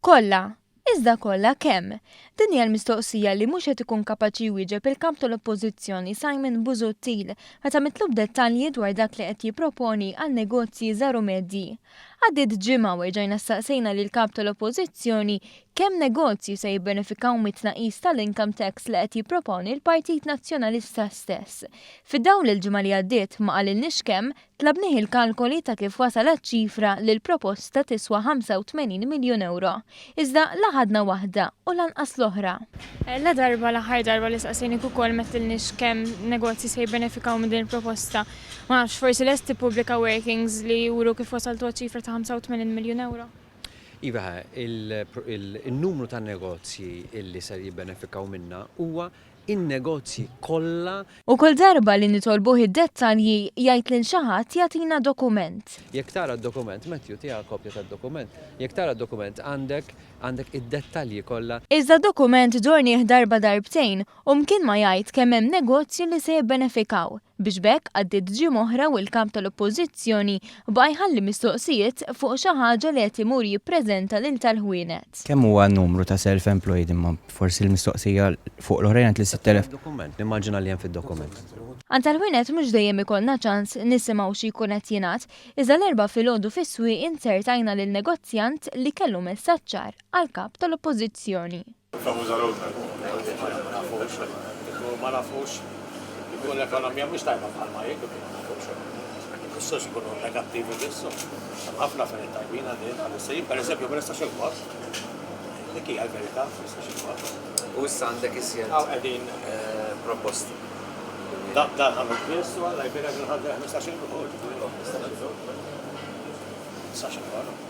Kollha. Iżda kollha kemm? Din hija l-mistoqsija li mhux qed ikun kapaċi jwieġeb il-Kap tal-Oppożizzjoni Simon Busuttil meta mitlub dettalji dwar dak li qed jipproponi għal negozji żgħar u medji. Għaddiet ġimgħa u erġajna staqsejna lill-Kap tal-Oppożizzjoni kemm negozji se jibbenefikaw mit-tnaqqis tal-income tax li qed jipproponi l-Partit Nazzjonalista stess. Fid-dawl li l-ġimgħa li għaddiet ma qalilniex kemm, Tlabnih il-kalkoli ta' kif wasal għaċ-ċifra li l-proposta tiswa 85 miljun ewro. Iżda la ħadna waħda u lanqas l-oħra. La darba l-aħħar darba li saqsejnik ukoll m'għedtilniex kemm negozji se jibbenefikaw minn din il-proposta. Ma nafx, forsi lest tippubblika workings li juru kif wasaltu għaċ-ċifra ta' 85 miljun ewro? Iva, il-numru ta' negozji li ser jibbenefikaw minnha huwa in-negozji kollha. U kull darba li nitolbuh id-dettalji jgħid lil xi ħadd jagħtina dokument. Jekk tara d-dokument, Matthew tiha kopja tad-dokument, jekk tara d-dokument għandek għandek id-dettalji kollha. Iżda d-dokument dornih darba darbtejn u mkien ma jgħid kemm hemm negozji li se jibbenefikaw. Biex b'hekk għaddiet ġimgħa oħra u l-Kap tal-Oppożizzjoni baqa' jħalli mistoqsijiet fuq xi ħaġa li qed imur jippreżenta lil tal-ħwienet. Kemm huwa n-numru ta' self-employed imma forsi l-mistoqsija fuq l-oħrajn għand l-6,000. Dokument, nimmaġina li hemm fid-dokument. Għand tal-ħwienet mhux dejjem ikollna ċans nisimgħu xi jkun qed jingħad, iżda l-Erbgħa filgħodu fis-Swieqi inzertajna lil negozjant li kellu messaġġ ċar għall-Kap tal-Oppożizzjoni. Il-famuża roadmap. Ma nafux, kieku ma nafux, kieku l-ekonomija mhix tajba bħalma hi, kieku ma nafux. Ma nistgħux inkunu negattivi biss, hemm ħafna affarijiet tajbin għaddejjin bħalissa. Jien pereżempju ma nistax inħoss, dik hija l-verità, ma nistax inħoss. U issa għandek iżjed Hawn qegħdin proposti. Dan ħanut biss u Alla jbierek li nħaddem 15-il ruħ, ġifieri ma nistax inħoss. Ma nistax inħoss.